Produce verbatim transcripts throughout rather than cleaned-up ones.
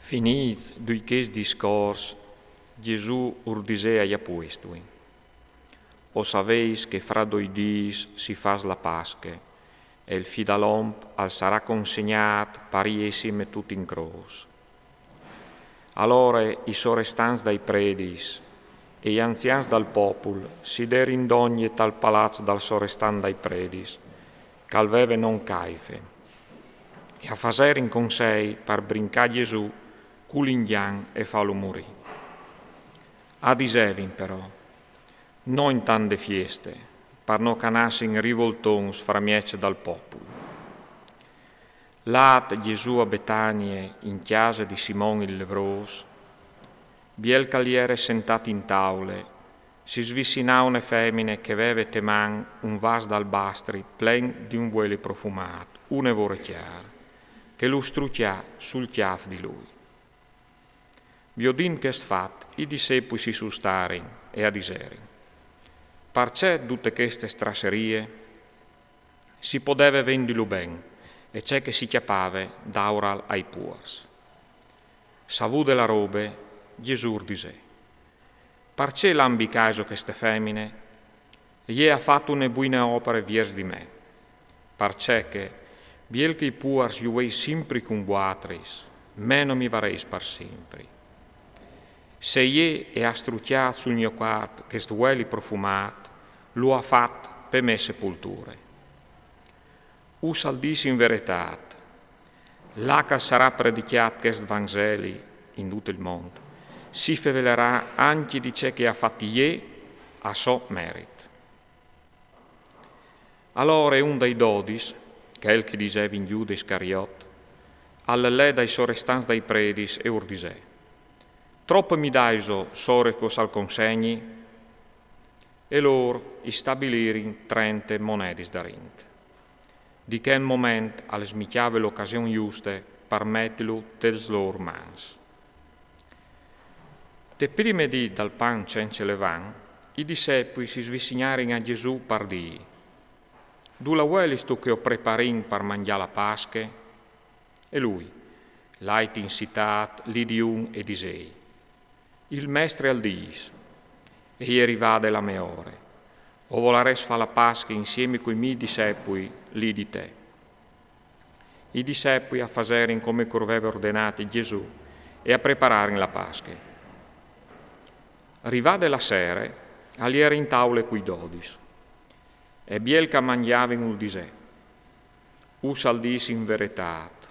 Finîts ducj chescj discors, Jesù ur disè ai apuestui: O savês che fra doi dîs si fâs la Pasche, e il Fi dal om al sarà consegnât par jessi metût in crôs. Alore i sorestants dai predis e i anzians dal popul si derin dongje tal palaç dal sorestant dai predis, che al veve non Caife, e a faserin consei par brincâ Jesù cul ingjan e fâlu murî. A disevin però: No intant de fieste, par no che a nassin rivoltons framieç dal popul. Lât Jesù a Betanie, in cjase di Simon il levrôs, biel che al jere sentât in taule, si svicinà une femine che e veve te man un vâs d'albastri plen di un vueli profumât, une vore cjâr, che lu strucjà sul cjâf di lui. Viodint chest fat, i discepui si sustarin e a diserin: Parcè dute cheste strasserie? Si podeve vendilu ben, e ce che si cjapave daurâl ai puars. Savude la robe, Jesù ur disè: Parcè lambicaiso cheste femine? Jê e à fat une buine opare viers di me. Parcè che, biel che i puars ju veis simpri cun vuatris, me no mi vareis par simpri. Se jê e à strucjât sul gno cuarp chest vueli profumât, lu à fat pe mê sepulture. Us al dîs in veretât: Là che al sarà predicjât chest Vanzeli in dut il mont, si fevelarà ancje di ce che e à fat jê a so merit. Alore un dai dodis, chel che i disevin Jude Iscariot, al lè dai sorestants dai predis e ur disè: Trope mi daiso sore che us al consegni? E lôr i stabilirin trente monedis darint. Di chel moment al smicjave la ocasion juste par metilu tes lôr mans. Te prime dì dal pan cence levan, i discepui si svisignarin a Jesù par dî: Dulà vuelistu che o preparìn par mangjâ la Pasche? E lui, lait in citât li di un e disei: Il Mestri al dîs: E je rivade la mê ore. O volarès fâ la Pasche insiemi cui miei discepui li di te. I discepui a faserin come che ur veve ordenât Jesù e a prepararin la Pasche. Rivade la sere, al jere in taule cui dodis. E biel che a mangjavin ul disè: Us al dîs in veretât,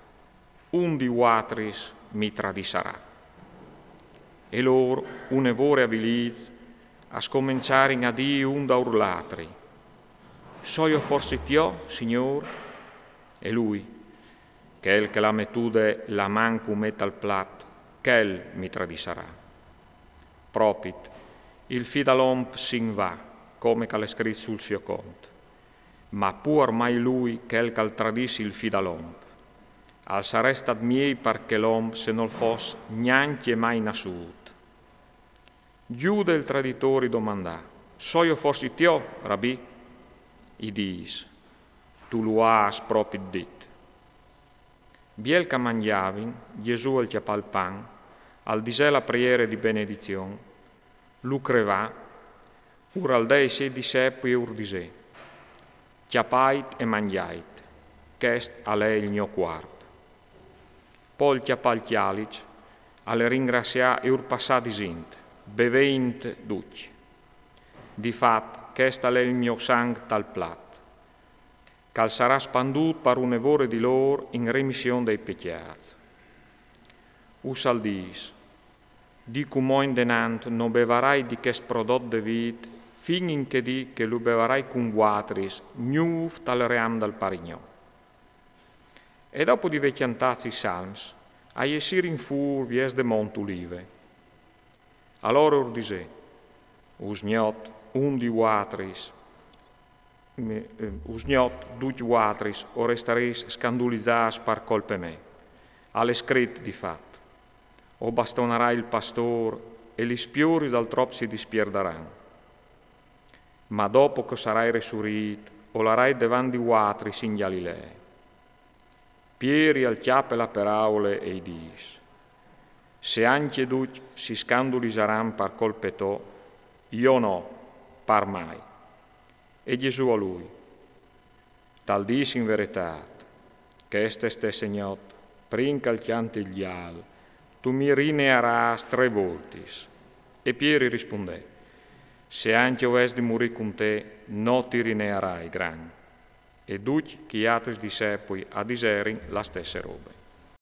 un di vuatris mi tradissarà. E lôr, une vore avilîts, a scomençarin a dî un daur l'altri: Soio forsit jo, Signôr? E lui: Chel che al à metude la man cun me tal plat, chel mi tradissarà. Propit, il Fi dal om si 'nd va, come che al è scrit sul sio cont. Ma puar mai lui chel che al tradiss il Fi dal om. Al sarès stât miei par chel om se nol fos gnancje mai nassût. Jude il traditôr i domandà: Soio forsit jo, Rabì? I dîs: Tu lu âs propit dit. Biel che a mangjavin, Jesù al cjapà il pan, al disè la preiere di benedizion, lu crevà, ur al dè ai siei discepui e ur disè: Cjapait e mangjait, chest al è il gno cuarp. Po al cjapà il cjaliç, al ringrassià e ur passà disint: Beveint ducj. Di fat, chest al è il gno sanc tal plat, che al sarà spandût par une vore di lôr in remission dai pecjâts. Us al dîs: Di cumò indenant no bevarai di chest prodot de vît fin in chê dì che lu bevarai cun vuatris, gnûf tal ream dal Parignò. E dopo di vê cjantâts i salms, a jessirin fûr viers de Mont Ulive. Alore ur disè: Usgnot, un di vuatris, mi- eh, usgnot, ducj vuatris o restarês scandulizâts par colpe mê. Al è scrit di fat: O bastonarai il pastôr e lis pioris dal trop si dispierdaran. Ma dopo che o sarai resurît, o larai devant di vuatris in Galilee. Pieri al cjape la peraule e i dîs: Se ancje ducj si scandulisaran par colpe tô, jo no, par mai. E Gjesù a lui: Tal dîs in veretât, cheste stesse gnot, prin che al cjante il gjal, tu mi rinearâs trê voltis. E Pieri rispundè: Se ancje o ves di murî cun te, no ti rinearai, Gran. E ducj chei altris discepui a diserin la stesse robe.